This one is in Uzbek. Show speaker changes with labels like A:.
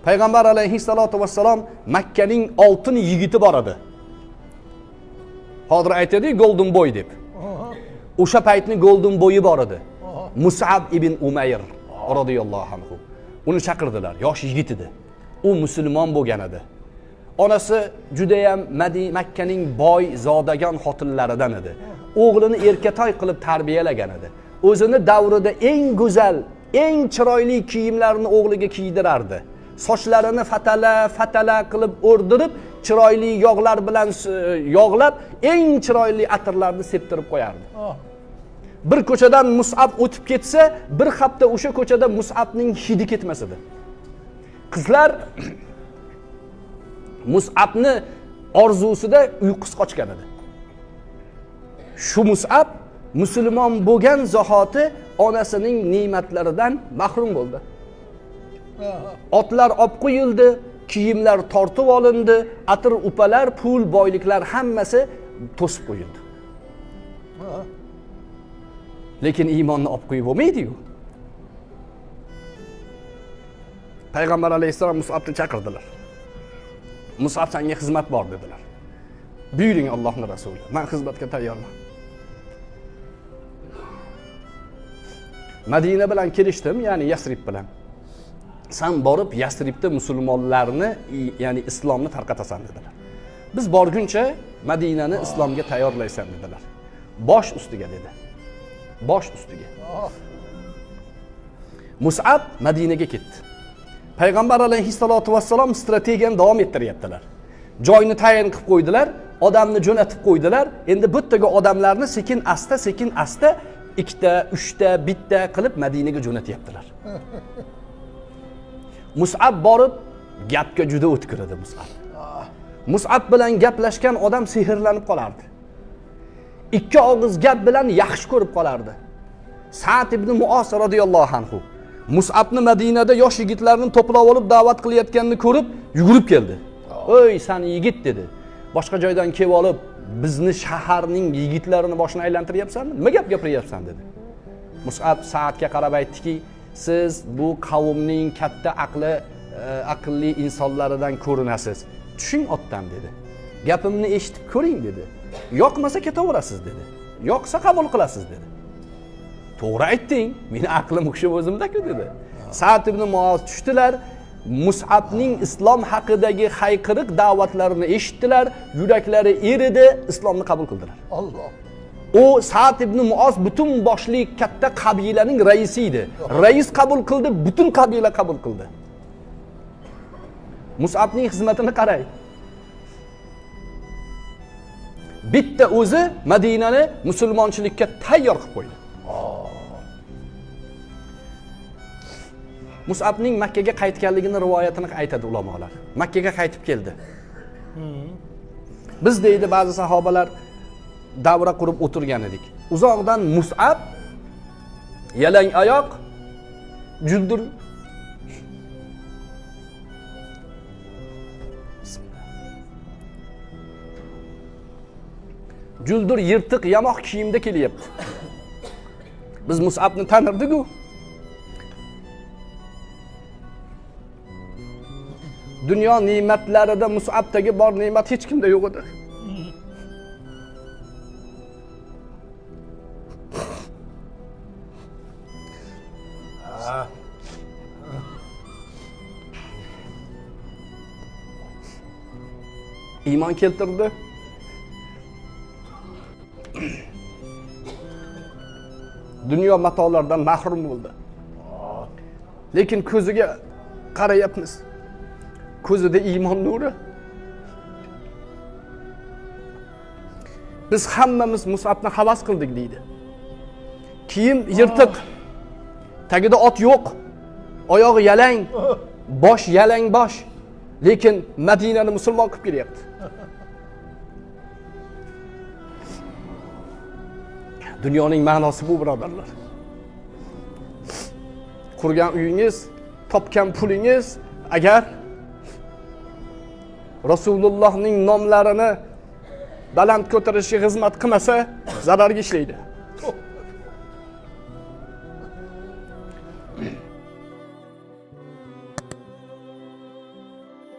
A: Payg'ambar alayhissalotu vassalom Makkaning oltin yigiti bor edi. Hozir aytadi Golden Boy deb. O'sha paytni Golden Boyi bor edi. Mus'ab ibn Umayr radhiyallohu anhu. Uni chaqirdilar. Yosh yigit edi. U musulmon bo'lgan edi. Onasi judayam Makkaning boy zodagon xotinlaridan edi. O'g'lini erkatoy qilib tarbiyalagan edi. O'zini davrida eng go'zal, eng chiroyli kiyimlarni o'g'liga kiydirardi. Sochlarini fatala fatala qilib o'rdirib, chiroyli yog'lar bilan yog'lab, eng chiroyli atirlarni septirib qo'yardi. Bir ko'chadan Mus'ab o'tib ketsa, bir hafta o'sha ko'chada Mus'abning hidi ketmas edi. Qizlar Mus'abni orzusida uyqusi qochgan edi. Shu Mus'ab musulmon bo'lgan zahoti onasining ne'matlaridan mahrum bo'ldi. Otlar olib qo'yildi, kiyimlar tortib olindi, atir upalar, pul, boyliklar hammasi to'sib qo'yildi. Lekin iymonni olib qo'yib bo'lmaydi-yu. Payg'ambar alayhissalom Mus'abni chaqirdilar. Mus'ab, senga xizmat bor dedilar. Buyuring Allohning rasuli, men xizmatga tayyorman. Madina bilan kelishdim, ya'ni Yasrib bilan. Sen borib Yasribda musulmonlarni, ya'ni islomni tarqatasan dedilar. Biz borguncha Madinani islomga tayyorlaysan dedilar. Bosh ustiga dedi. Bosh ustiga. Mus'ab Madinaga ketdi. Payg'ambar alayhissalotu vassalom strategiyani davom ettiryaptilar. Joyni tayin qilib qo'ydilar, odamni jo'natib qo'ydilar. Endi bu yerdagi odamlarni sekin asta, sekin asta ikkita, uchta, bitta qilib Madinaga jo'natyaptilar. Mus'ab borib gapga juda o'tkir edi Mus'ab. Mus'ab bilan gaplashgan odam sehrlanib qolardi. Ikki og'iz gap bilan yaxshi ko'rib qolardi. Sa'd ibn Muoz radhiyallohu anhu Mus'abni Madinada yosh yigitlarni to'plab olib da'vat qilayotganini ko'rib yugurib keldi. "Ey san yigit" dedi. "Boshqa joydan kelib olib bizni shaharning yigitlarini boshini aylantiryapsanmi? Nima gap gapiryapsan?" dedi. Mus'ab Sa'dga qarab aytdiki, "Siz bu qavmning katta aqli, aqlli insonlaridan ko'rinasiz. Tushing otdan" dedi. "Gapimni eshitib ko'ring" dedi. "Yoqmasa ketaverasiz" dedi. "Yoqsa qabul qilasiz" dedi. "To'g'ri aytding, meni aqlim hushim o'zimda-ku" dedi. Sa'd ibn Muoz tushdilar, Mus'abning islom haqidagi hayqiriq da'vatlarini eshitdilar, yuraklari eridi, islomni qabul qildilar.
B: Alloh.
A: U Sa'd ibn Muoz butun boshli katta qabilaning raisi edi. Rais qabul qildi, butun qabila qabul qildi. Mus'abning xizmatini qarang. Bitta o'zi Madinani musulmonchilikka tayyor qilib qo'ydi. Mus'abning Makka ga qaytganligini rivoyatini aytadi ulamolar. Makka ga qaytib keldi. Biz deydi ba'zi sahobalar davra qurib o'tirgan edik. Uzoqdan Mus'ab yalang oyoq, juldur juldur yirtiq yamoq kiyimda kelyapti. Biz Mus'abni tanirdik-ku. Dunyo ne'matlarida Mus'abdagi bor ne'mat hech kimda yo'q edi. Iymon keltirdi. Dunyo matolaridan mahrum bo'ldi. Lekin ko'ziga qarayapmiz. Ko'zida iymon nuri. Biz hammamiz Mus'abni havas qildik deydi. Kiyim yirtiq, tagida ot yo'q, oyog'i yalang, bosh yalang bosh. Lekin Madinani musulmon qilib kelyapti. Dunyoning ma'nosi bu, birodarlar. Qurgan uyingiz, topgan pulingiz agar Rasulullohning nomlarini baland ko'tarishga xizmat qilmasa, zararga ishlaydi.